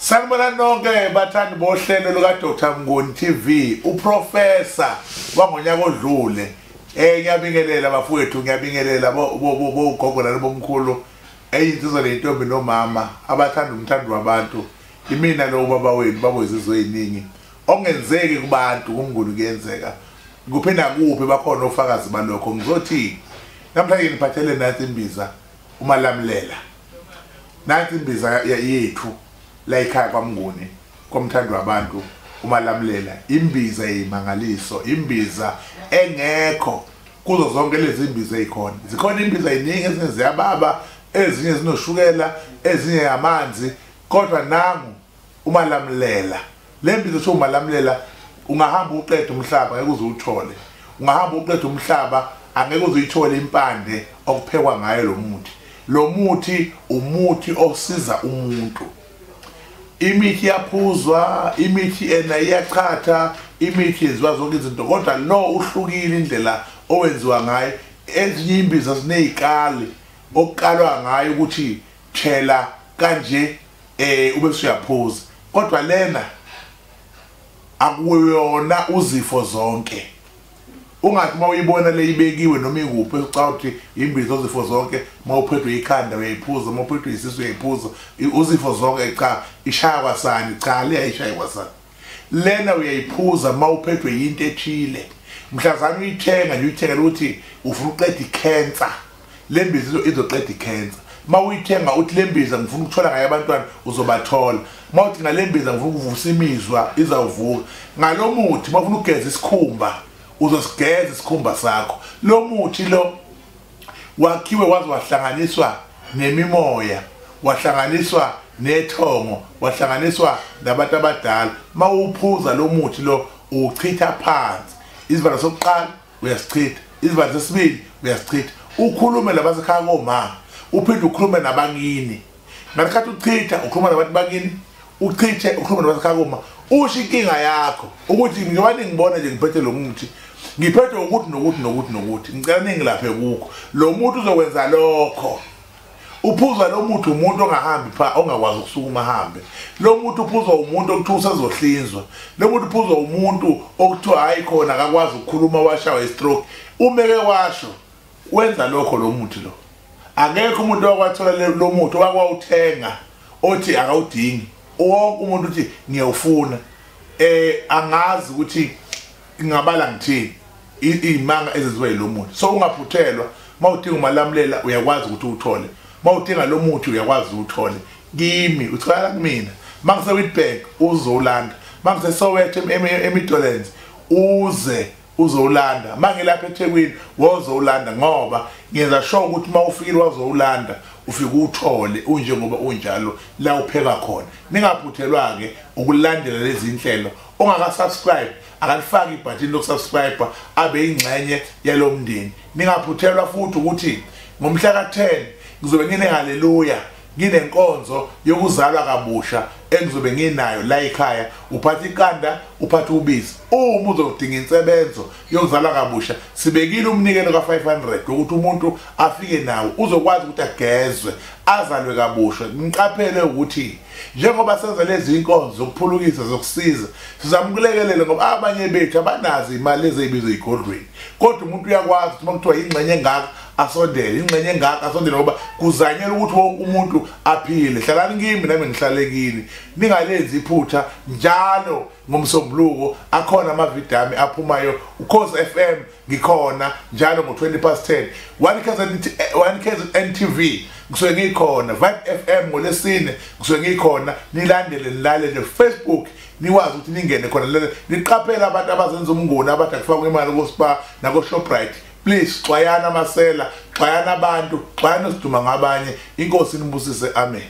Sanibona nonke bathandi bohlelo luka Dr Mnguni TV, uprofessor wangonyaka odlule. Ngiyabingelela bafowethu, ngiyabingelela bogogo nabomkhulu, eyinsizwa nentombi nomama abathanda umthando wabantu. Imina lo baba wenu, babo izizwe eziningi. Ongenzeki kubantu kuMnguni kuyenzeka. Kuphi nakuphi bakhona ofakazi balokho. Ngizothi namhlanje ngiphathele nansi imbiza uMalamlela. Nansi imbiza yethu la ekhaya kwaMnguni, komthando wabantu, uMalamlela. Imbiza eyimangaliso, imbiza engekho kuzo zonke lezi imbiza ezikhona. Zikhona imbiza eziningi, ezinye ziyababa, ezinye zinoshukela, ezinye amanzi, kodwa nangu uMalamlela. Le mbiza usho uMalamlela, ungahamba uqede umhlaba ngeke uze uthole. Ungahamba uqede umhlaba angeke uze uyithole impande okuphekwa ngayo lo muthi. Lo muthi umuthi osiza umuntu. Imithi iyaphuzwa, imithi ena iyachatha, imithi yenziwa zonke izinto, kodwa lo uhlukile indlela owenziwa ngayo. Ezinye imbiza zinezikali okukalwa ngayo ukuthi thela kanje ube usuyaphuza, kodwa lena akuyona uzifo zonke. Ungathi mawuyibona le ibekiwe noma ikuphi ucabanga ukuthi imbiza uzifo zonke, mawuphethwe ikhanda uyayiphuza, mawuphethwe isisu uyayiphuza, uzifo zonke. Cha, ishaya kwasani, cha le ayishayi kwasani. Lena uyayiphuza mawuphethwe into ethile. Mhlazana uyithenga nje, uyithengela ukuthi ufuna uqeda icancer, le mbiza izoqeda icancer. Mawuyithenga uthi le mbiza ngifuna ukuthola ngayo abantwana, uzobathola. Mawuthi ngale mbiza ngifuna ukuvusa imizwa, izawuvuka. Ngalo muthi mawufuna ukugeza isikhumba, uzosigeza isikhumba sakho. Lo muthi lo wakhiwe waze wahlanganiswa nemimoya, wahlanganiswa nethongo, wahlanganiswa nabantu abadala. Mawuphuza lo muthi lo uchitha phansi isivalo sokuqala, uyasichitha isivalo sesibili, uyasichitha. Ukhulume labasekhaya koma, uphinde ukhulume nabakini. Ngesikhathi uchitha ukhuluma nabantu bakini, uchithe ukhuluma nabasekhaya koma, usho inkinga yakho ukuthi njengoba ningibona nje ngiphethe lo muthi, ngiphethe ukuthi nokuthi nokuthi nokuthi, ngicela ningilaphe kukho. Lo muthi uzokwenza lokho. Uphuza lo muthi umuntu ongahambi pha, ongakwazi ukusukuma ahambe. Lo muthi uphuzwa umuntu okuthiwa usezohlinzwa. Lo muthi uphuzwa umuntu okuthiwa hayi khona akakwazi ukukhuluma, washawa istroke. Umeke washo wenza lokho lo muthi lo. Akekho umuntu owakwathola lo muthi owakwawuthenga othi akawudingi. Wonke umuntu uthi ngiyawufuna. Angazi ukuthi ngingabala ngithini imanga ezenziwa yilo muthi. So ungaphuthelwa, mawudinga uMalamlela uyakwazi ukuthi uwuthole. Mawudinga lo muthi uyakwazi uwuthole. Kimi uthola kumina. Mangise Witbank uzolanda. Mangise Soweto eMidlands uze uzolanda. Mangilapha eThekwini wozolanda, ngoba ngenza sure ukuthi mawufikile wazolanda ufike uthole unjengoba unjalo la upheka khona. Ningaphuthelwa ke ukulandela lezi inhlelo. Ongaka subscribe akalifaki ibutton lokusubscribe abe ingxenye yalomndeni. Ningaphuthelwa futhi ukuthi ngomhla ka10 ngizobe ngine haleluya, nginenkonzo yokuzalwa kabusha engizobe nginayo la ekhaya. Uphatha iqanda, uphatha ubisi. Uma uzodinga insebenzo yokuzalwa kabusha, sibekile umnikelo ka500 ukuthi umuntu afike nawo, uzokwazi ukuthi agezwe, azalwe kabusha. Ngiqaphele ukuthi njengoba senza lezi inkonzo zokuphulukisa, zokusiza, sizama ukulekelela ngoba abanye bethu abanazo imali ezibizwa igodlweni, kodwa umuntu uyakwazi ukuthi makuthiwa ingxenye engaka asondele, ingxenye engaka asondele, ngoba kuzanyelwa ukuthi wonke umuntu aphile. Hlalani kimi nami ngihlale kini, ningalenzi iphutha. Njalo ngomsombuluko akhona amavidiyo ami aphumayo. Ukhozi FM ngikhona njalo ngo-10:20, 1 KZN TV ngisuke ngikhona, Vibe FM ngolesine ngisuke ngikhona. Nilandele, nilalele Facebook, nikwazi ukuthi ningene khona. Niqaphele abantu abazenza umnguni, abathi akufakwe imali ko-Spar nako-Shoprite. Please xwayana amasela, xwayana abantu, xwayana siduma ngabanye. Inkosi inibusise, amen.